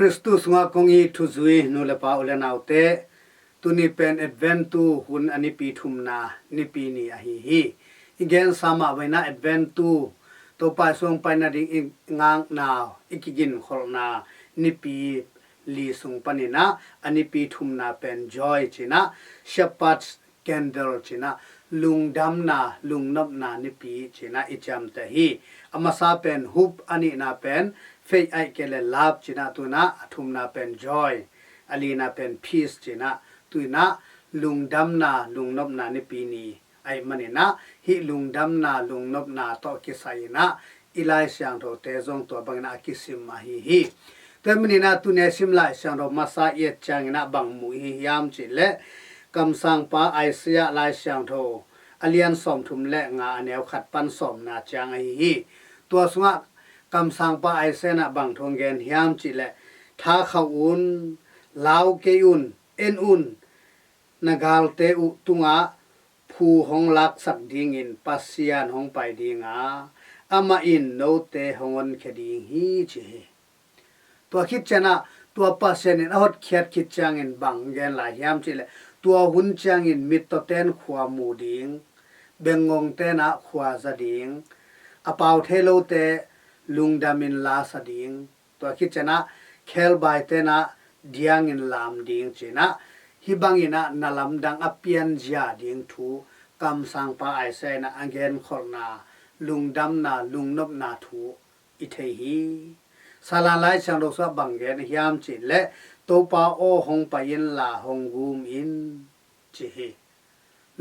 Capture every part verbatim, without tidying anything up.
Khristu sungah kong it thuzui nu le pa, u le naute, tuni pen Adventu hun a nipi thumna nipi ni ahi hi. I gensa mah bangin ah Adventu, Topa Jesu hong pai nading i ngakna, i kiginkholhna nipi li sung panin ah a nipi thumna pen Joy ci-in ah, Shepherd's Candle ci-in ah, lungdamna, lungnopna nipi ci-in ah i ciamteh hi. A masa pen Hope, a nihna pen Faith ahih kei leh Love ci-in ah, tu-in ah a thumna pen Joy, a lina pen Peace ci-in ah, tu-in ah lungdamna, lungnopna nipi ni ahih manin ah, hih lungdamna, lungnopna tawh kisai-in ah i Lai Siangthote zong tua bangin ah a kisim ahi hi. Tua ahih manin ah tuni a i sim Lai Siangtho masa i et ciangin ah bang mu i hi hiam cih leh, kamsangpa Isaiah Lai Siangtho a lian sawmthum le nga, a neu khat pan sawmna ciang ahi hi. Tua sungah kamsangpa Isaiah in ah bang thu hong gen hiam cih leh, tha khauh un, lau kei un, en un, na galte uh tungah phu hong laksak dingin Pasian hong pai ding a, amah in note hong honkhia ding hi, ci hi. Tua khit ciangin ah, tua Pasian in a hotkhiat khit ciangin bang gen lai hiam cih leh, tua hun ciangin mittawte in khua mu ding, bengngongte in ah khua za ding, a pau thei lote lungdamin la sa ding, tua khit ciangin ah khelbaite in ah diangin lam ding ci-in ah, hih bangin ah na lamdang a pianzia ding thu kamsangpa Isaiah in ah a genkholhna, lungdamna, lungnopna thu i thei hi. Salan Lai Siangtho sungah bang gen hiam cih leh, Topa aw, hong pai inla hong gum in, ci hi.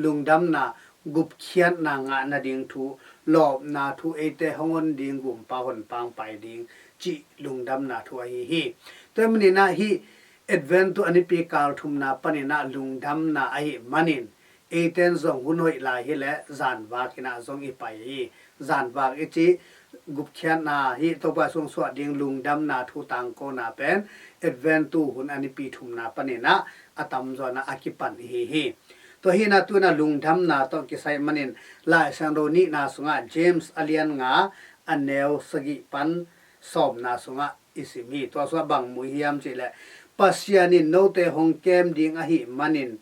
Lungdamna, gupkhiatna ngah nading thu, lawpna thu, eite hong hon ding Gumpa honpa hong pai ding cih lungdamna thu ahi hi. Tua ahih manin ah hih Adventu a nipi kal thumna panin ah lungdamna ahih manin, eite in zong hun hoih lai hi leh zanvak in ah zong i pai hi. Zanvak i cih gupkhiatna, hih Topa Jesu hong suah ding lungdamna thu tangkona pen Adventu hun a nipi thumna panin ah a tamzaw in ah a kipan i hi hi. Tua hi-in ah tu-in ah lungdamna tawh kisai manin Lai Siangtho nihna sungah James a lian nga, a neu sagih pan sawmna sungah i sim hi. Tua sungah bang mu i hi hiam cih leh, Pasian in note hong kem ding ahih manin,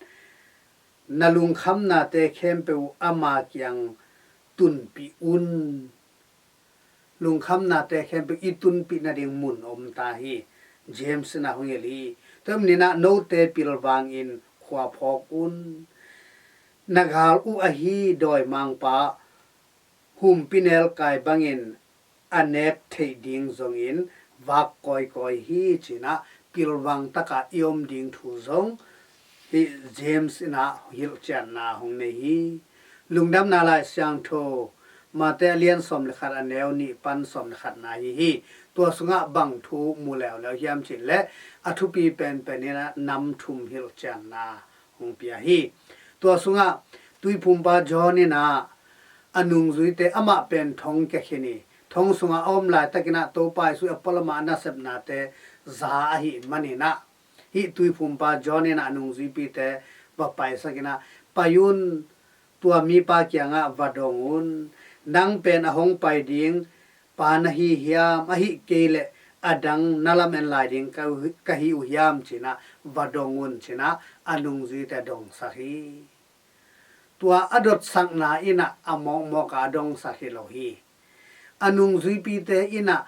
na lungkhamnate khempeuh uh ama kiang tunpih un. Lungkhamnate khempeuh i tunpih nading mun om ta hi, James in ah hong hilh hi. Tua ahih manin ah note pilvangin khua phawk un. Na gal uh ahi dawimangpa humpinelkai bangin a nek theih ding zongin vak kawikawi hi, ci-in ah pilvang takah i om ding thu zong hih James in ah hilhcianna hong nei hi. Lungdamna Lai Siangtho Mate a lian sawm le khat, a neu nih pan sawm le khatna ahi hi. Tua sungah bang thu mu leuleu hiam cih leh, a thupi penpen in ah nam thum hilhcianna hong pia hi. Tua sungah Tuiphumpa John in ah a nungzuite, amah pen thong kia khin hi. Thong sungah a om laitakin ah Topa Jesu a pualam a nasepnate za ahih manin ah, hih Tuiphumpa John in ah a nungzuipite va paisak in ah, pai un, tua mipa kiangah va dong un. Nang pen a hong pai ding pa na hi hiam, ahih kei leh a dang na lamen lai ding ka, ka hi uh hiam, ci-in ah va dong un, ci-in ah a nungzuite dongsak hi. Tua a dotsakna in ah a mawkmawk a dongsak hi lo hi. A nungzuipite in ah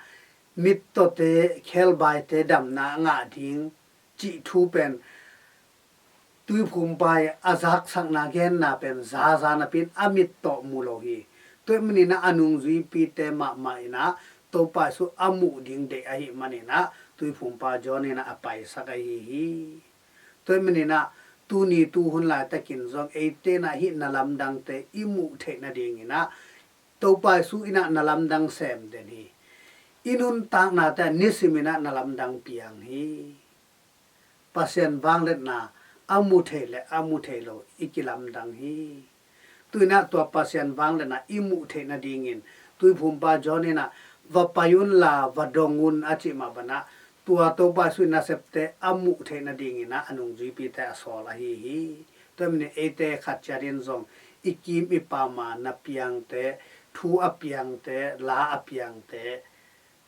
mittawte, khelbaite damna ngah ding cih thu pen Tuiphumpa i a zaksakna, genna pen zaza napi-in a mit tawh mu lo hi. Tua ahih manin ah a nungzuipite mahmah in ah Topa Jesu a muh ding deih ahih manin ah Tuiphumpa John in ah a paisak ahi hi. Tua ahih manin ah tuni tuhun laitakin zong eite in ah hih na lamdangte i muh theih nadingin ah Topa Jesu in ah na lamdang sem den hi. I nuntaknate ah nisim in ah na lamdang piang hi. Pasian vangliatna a mu thei le a mu thei lo i kilamdang hi. Tu-in ah tua Pasian vangliatna i muh theih nadingin Tuiphumpa John in ah va pai unla va dong un a cih mah bangin ah tua Topa Jesu i nasepte a muh theih nadingin ah a nungzuipite a sawl ahi hi. Tua ahih manin eite khat ciat in zong i kim i pam a na piangte, thu a piangte, la a piangte,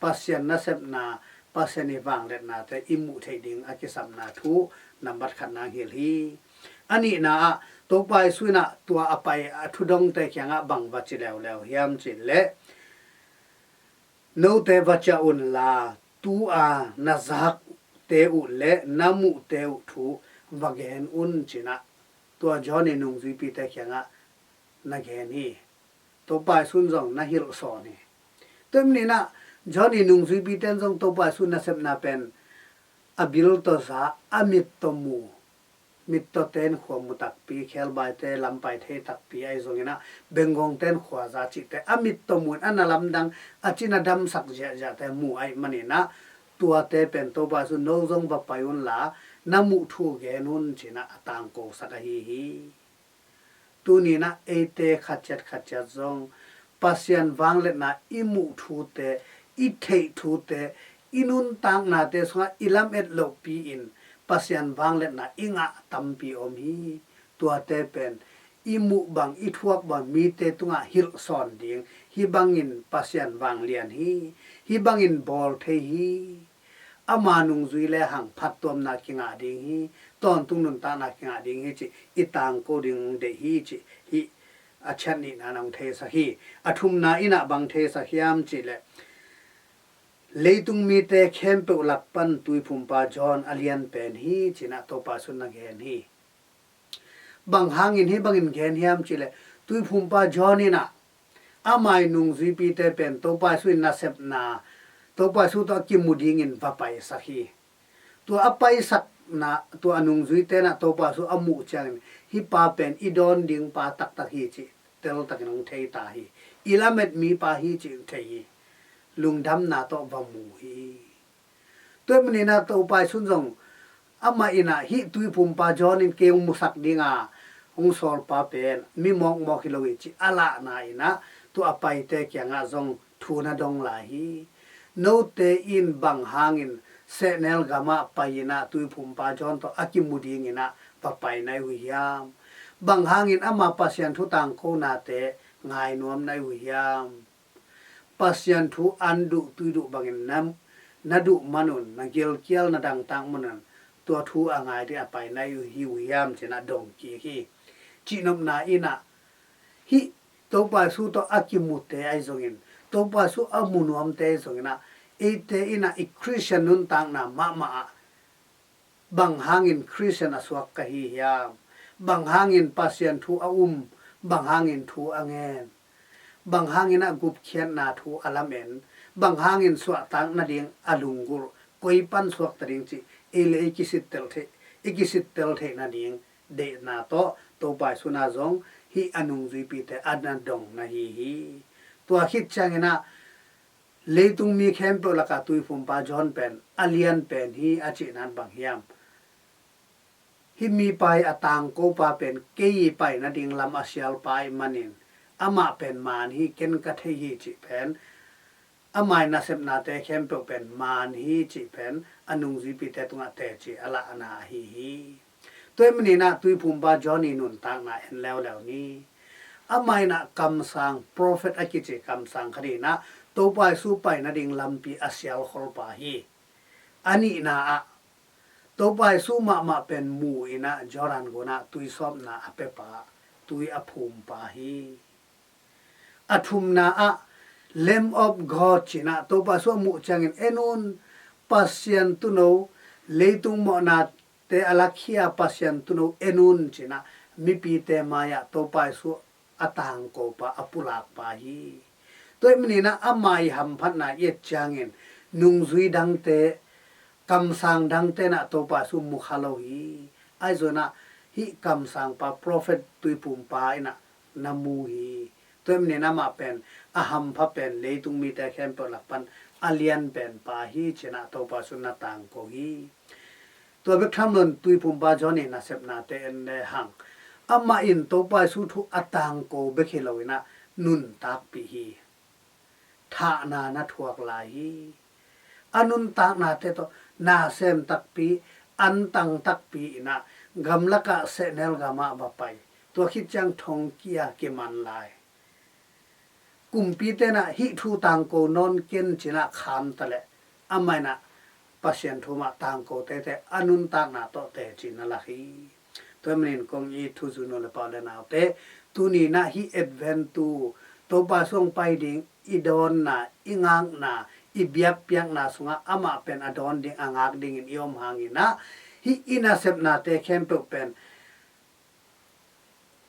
Pasian nasepna Pasian i vangliatnate i muh theih ding a kisapna thu nambat khatna hilh hi. A nihna ah Topa Jesu in ah tua a pai a thudongte kiangah bang va ci leuleu hiam cih leh, note va ciah unla, tu-a na zakte uh le na muhte uh thu va gen un ci-in ah tua John i nungzuipite kiangah na gen hi. Topa Jesu in zong na hilhsawn hi. Tua ahih manin ah John i nungzuipite in zong Topa Jesu nasepna pen a bil tawh za, a mit tawh mu, mittawte in khua mu takpi, khebaite lam pai thei takpi ahi zongin ah, bengngongte in khua za cihte a mit tawh mu in, a na lamdang, a cina damsak ziahziahte mu ahih manin ah, tuate pen Topa Jesu in no zong va pai unla, na muh thu gen un ci-in ah a tangkosak ahi hi. Tuni-in ah eite khatciat khatciat zong Pasian vangliatna i muh thute, i theih thute, i nuntaknate sungah i lamet lohpi-in Pasian vangliatna i ngah tampi om hi. Tuate pen i muh bang, i thuak bang mite tungah hilhsawn ding, hih bangin Pasian vanglian hi, hih bangin bawl thei hi, ama nungzui lehang phattuamna kingah ding hi, tawntung nuntakna kingah ding hi cih i tangko ding deih hi cih hih a ciat nihna in hong theisak hi. A thumna in ah bang theisak hiam cih leh, leitung mite khempeuh lak pan Tuiphumpa John a lian pen hi ci-in ah Topa Jesu in na gen hi. Bang hangin hih bangin gen hiam cih leh, Tuiphumpa John in ah ama i nungzuipite pen Topa Jesu i nasepna, Topa Jesu tawh a kimu dingin va paisak hi. Tua a paisakna, tua a nungzuite in ah Topa Jesu a muh ciangin, hih pa pen i dawn ding pa taktak hi cih teltakin hong thei ta hi. I lamet mipa hi cih hong thei hi. Lungdamna tawh va mu hi. Tua ahih manin ah Topa Jesu in zong amah in ah hih Tuiphumpa John in kei hong musak ding a hong sawlpa pen mi mawkmawk hi lo hi cih a lahna in ah tua a paite kiangah zong thu na dong lai hi. Note in bang hangin sehnel gamah pai-in ah Tuiphumpa John tawh a kimu dingin ah va pai na hi uh hiam? Bang hangin ama Pasian thu tangkonate ngai nuam na hi uh hiam? Pasian thu an duh tui duh bangin na, na duh manun, na gilkial, na dangtak manun tua thu a ngai ding a pai na hi uh hiam ci-in ah dong kik hi. Cihnopna in ah hih Topa Jesu tawh a kimute ahi zongin, Topa Jesu a mu nuamte ahi zongin ah, eite in ah i Khristian nuntakna mahmah ah bang hangin Khristian a suak ka hi hiam? Bang hangin Pasian thu a um, bang hangin thu a ngen, bang hangin ah gupkhiatna thu a lamen, bang hangin suahtak nading a lunggulh, koi pan suakta ding cih ei le ei kisittel theih, i kisittel theih nading deihna tawh Topa Jesu in ah zong hih a nungzuipite a na dong na hi hi. Tua khit ciangin ah leitung mi khempeuh lakah Tuiphumpa John pen a lian pen hi a cihna in bang hiam? Hih mipa i a tangkopa pen kei i pai nading lam a sialpa ahih manin amah pen maan hi, ken ka thei hi cih pen, ama i nasepnate khempeuh pen maan hi cih pen a nungzuipite tungah teci a lahna ahi hi. Tua ahih manin ah Tuiphumpa John i nuntakna en leuleu ni. Amah in ah kamsang prophet a kici kamsang khat in ah Topa Jesu pai nading lampi a sialkholpa hi. A nihna ah Topa Jesu mahmah pen mu in ah Jordan gun ah tuisawpna a pepa, tui a phumpa hi. A thumna ah Lamb of God ci-in ah Topa Jesu a muh ciangin, en un, Pasian tuuno, leitung mawhnate a lakhia Pasian tuuno, en un ci-in ah mipite mai-ah Topa Jesu a tangkopa, a pulakpa hi. Tua ahih manin ah ama i hamphatna i et ciangin nungzui dangte, kamsang dangte in ah Topa Jesu mu kha lo hi. Ahi zongin ah hih kamsangpa prophet Tuiphumpa in ah na mu hi. Tua ahih manin amah pen a hampha pen leitung mite khempeuh lak pan a lian penpa hi ci-in ah Topa Jesu in na tangko hi. Tua bek tham loin Tuiphumpa John i nasepnate en lehang, amah in Topa Jesu thu a tangko bek hi loin ah nuntakpih hi. Thahna na thuak lai hi. A nuntaknate tawh na sem takpi, antang takpi in ah gamlakah sehnel gamah va pai. Tua khit ciang thongkia kiman lai. Kumpite in ah hih thu tangko nawn ken ci-in ah kham ta leh, amah in ah Pasian thu mah tangko teitei a nuntakna tawh teci na lak hi. Tua ahih manin kong it thuzui nu le pa u le naute, tuni in ah hih Advent tu Topa Jesu hong pai ding i dawnna, i ngakna, i biakpiakna sungah amah pen a dawn ding, a ngak dingin i om hangin ah, hih i nasepnate khempeuh pen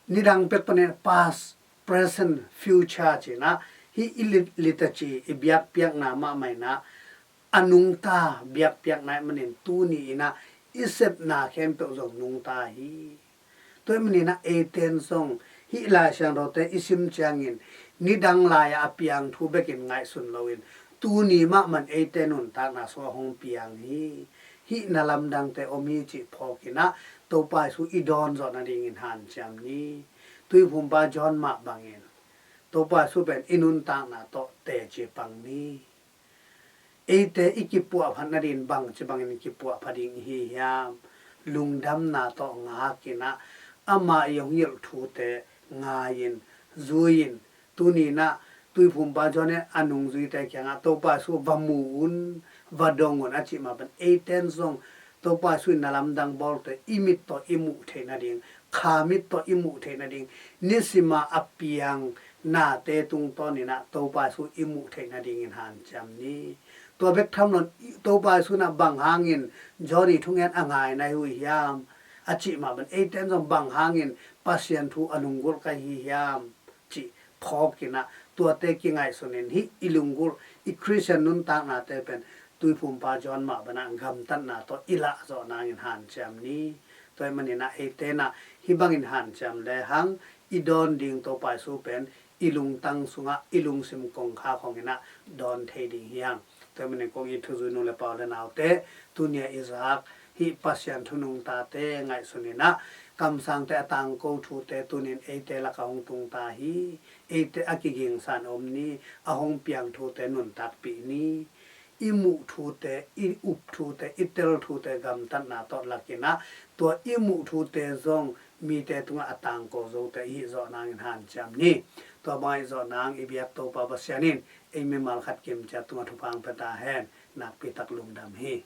nidang pek panin past, present, future ci-in ah, hih i lit-, liturgy, i biakpiakna mahmah in ah a nungta biakpiakna ahih manin tuni in ah i sepna khempeuh zong nungta hi. Tua ahih manin ah eite in zong hih Lai Siangthote i sim ciangin nidang lai-a a piang thu bekin ngaihsun loin, tuni mahmah in eite nuntakna sungah hong piang hi. Hih na lamdangte om hi cih phawkin ah Topa Jesu i dawn zawh nadingin hanciam ni. Tuiphumpa John mah bangin Topa Jesu pen i nuntakna tawh teci pang ni. Eite i kipuahphat nading bangci bangin kipuahphat ding i hi hiam? Lungdamna tawh ngakin ah ama i hong hilh thute ngai-in, zui-in, tuni in ah Tuiphumpa John in a nungzuite kiangah Topa Jesu va mu un, va dong un a cih mah bangin eite in zong Topa Jesu in na lamdang bawlte i mit tawh i muh theih nading, kha mit tawh i muh theih nading, nisima a piang nate tungtawnin ah Topa Jesu i muh theih nadingin hanciam ni. Tua bek tham loin Topa Jesu in ah bang hangin John i thungen a ngai na hi uh hiam a cih mah bangin eite in zong bang hangin Pasian thu a lunggulh ka hi hiam cih phawkin ah tuate kingaihsunin hih i lunggulh i Khristian nuntaknate pen Tuiphumpa John mah bangin ah gamtatna tawh i lah zawh nangin hanciam ni. Tua ahih manin ah eite in ah hih bangin hanciam lehang i dawn ding Topa Jesu pen i lungtang sungah i lungsim kongkhak hong in ah dawn thei ding hi hang. Tua ahih manin kong it thuzui nu le pa u le naute, tuni a i zak hih Pasian thu nungtate ngaihsunin ah kamsangte a tangko thute tunin eite lakah hong tungta hi. Eite a kigingsa-in om ni. A hong piang thute nuntakpih ni. I muh thute, i up thute, i tel thute gamtatna tawh lakin ah tua i muh thute zong mite tungah a tangko zote i hih zawh nangin hanciam ni. Tua bang i hih zawh nang i biak Topa Pasian in ei mimal khat kim ciat tungah thupha hong pia ta hen. Nakpi tak lungdam hi.